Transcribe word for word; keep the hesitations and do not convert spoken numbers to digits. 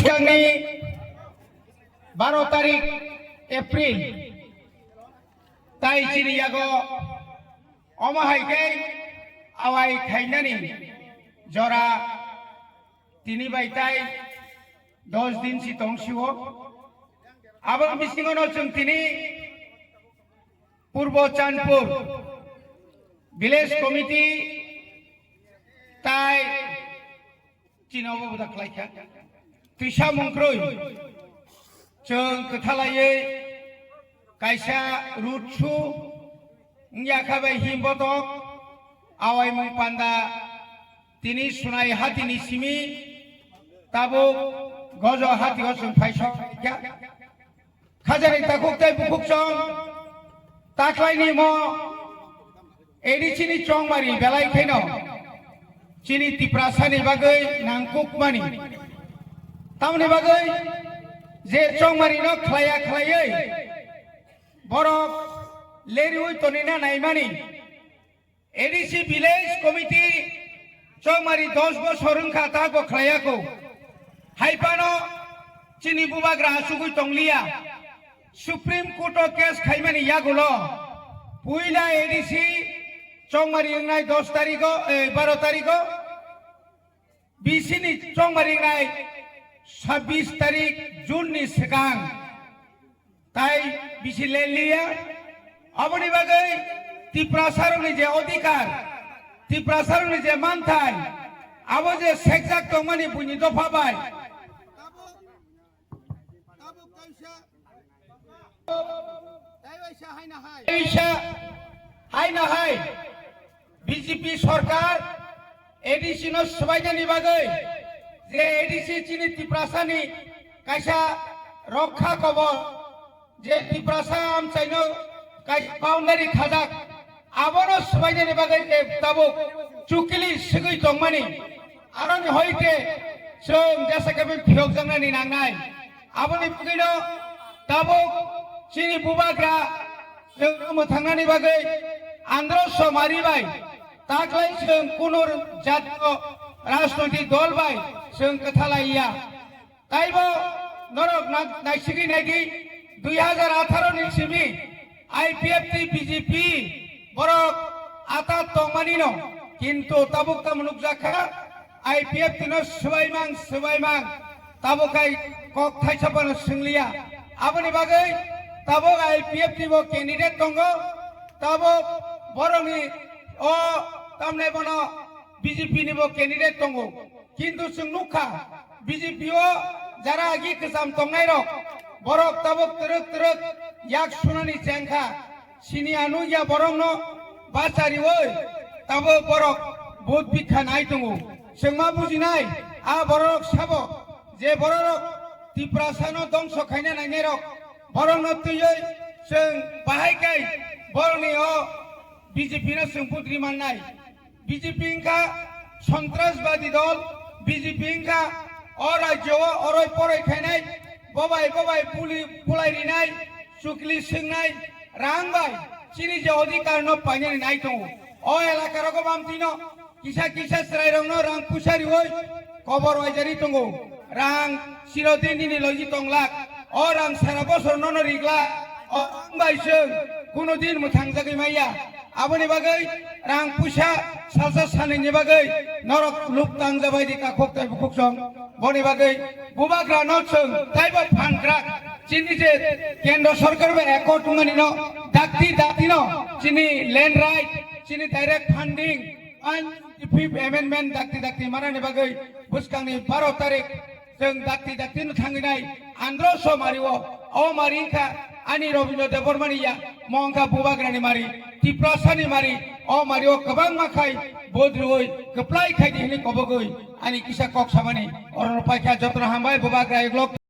Bwskangni baro tarik April tai chini yago omo hai khe awai khainani jora tini bai tai dos din si tong sio. Aboni bisingo no chwng tini Purbo Chandpur Village Committee tai chini obo boda khlai kha. Twisa mungkrwi chwng kwthalaiwi kaisa road show wngya kha bai himbotok awaimung panda tini sunai hatini simi tabuk gojo hatio chwng phaisok kha. Khajani takhuk tei bukhuk chong taklaini mo A D C ni chongmari belai kheno chini Tiprasani bagwi nangkukmani. Tamoni bagwi je chongmari no khlaiya khlaiwi borok leriwi tonina naimani. A D C Village Committee chongmari dos bosor wngkha ta bo khlaiya kho. Hai phano chini bubagra asugwi tongliya. Supreme Court o case khaimani yagulo puila A D C chongmari wngnai dos tarikho, eh, baro tarikho. B C ni chongmari wngnai sabbish tarik June ni swkang. Tai bisi leliya. Aboni bagwi Tiprasarokni je odhikar, Tiprasarokni je manthai, abo je sekjak tongmani buini dopha bai. Teisa hai na hai B J P sorkar A D C no swbainani bagwi je A D C chini Tiprasani kaisa rokha kobor je Tiprasa amchaino kaisa boundary khajak abono swbainani bagwi je tabuk chukili swgwi tongmani aroni hoite chwng jesa khe phiyokjaknani nangnai. Aboni bagwino tabuk chini bubagra chwng mwthangnani bagwi andro somari bai taklai chwng kunu jatio rajnoitik dol bai chwng kwthalaiya. Taibo norok na-, naisigwi naidi dui hajar atharo ni simi I P F T B J P borok ata tongmani no, kintu tabuk tamo nukjakha I P F T no swbaimang swbaimang tabuk kai kok thaisa phano swngliya. Aboni bagwi tabuk I P F T bo candidate tongo, tabuk borokni o tamne bono B J P ni bo candidate tongo. Kintu chwng nukha, B J P o jara agi kwcham tongnairok, borok tabuk twrwk twrwk yak sunani chengkha. Sini anugya borokno bachariwi tabuk borok vote bikha nai tongo. Chwng ma bujinai, a bororok sabo je bororok Tiprasano dongso khaina nainairok, borokno twiwi chwng bahai kai borokni o B J P no chwng vote ri mannai. B J P wngkha sontrasbadi dol, B J P wngkha o rajyo o oroi poroi khainai, bobai bobai puli pulai rinai, chukli swngnai, rang bai chini je odhikar no painani nai tongo. O elaka rogo bamtwi no kisa kisa chwrai rok no rang puisa riwi kobor waijari tongo. Rang chirodin nini logi tonglak. O rang sara bosor nono rigla. O rang bai chwng kuno din mwthangjagwi maya. Aboni bagwi rang puisa salsa sanini bagwi norok luk tangjabai di takhuk tai bukhuk song. Boni bagwi bubagra no chwng taibo phan krak. Chini je kendro sorkar bai accord wngmani no dakti dakti no chini land right, chini direct funding, and fifth amendment dakti dakti manani bagwi bwskangni baro tarik chwng dakti dakti no thangwi nai andro so mari o, o mari wngkha ani Robindra Debbarmani ya, mo wngkha bubagrani mari, Tiprasani mari, o mari o kwbangma khai bodroi kwplai khai di hwnwi kobogwi ani kisa kok samani oro no paikha. Jotono hambai bubagra eglok.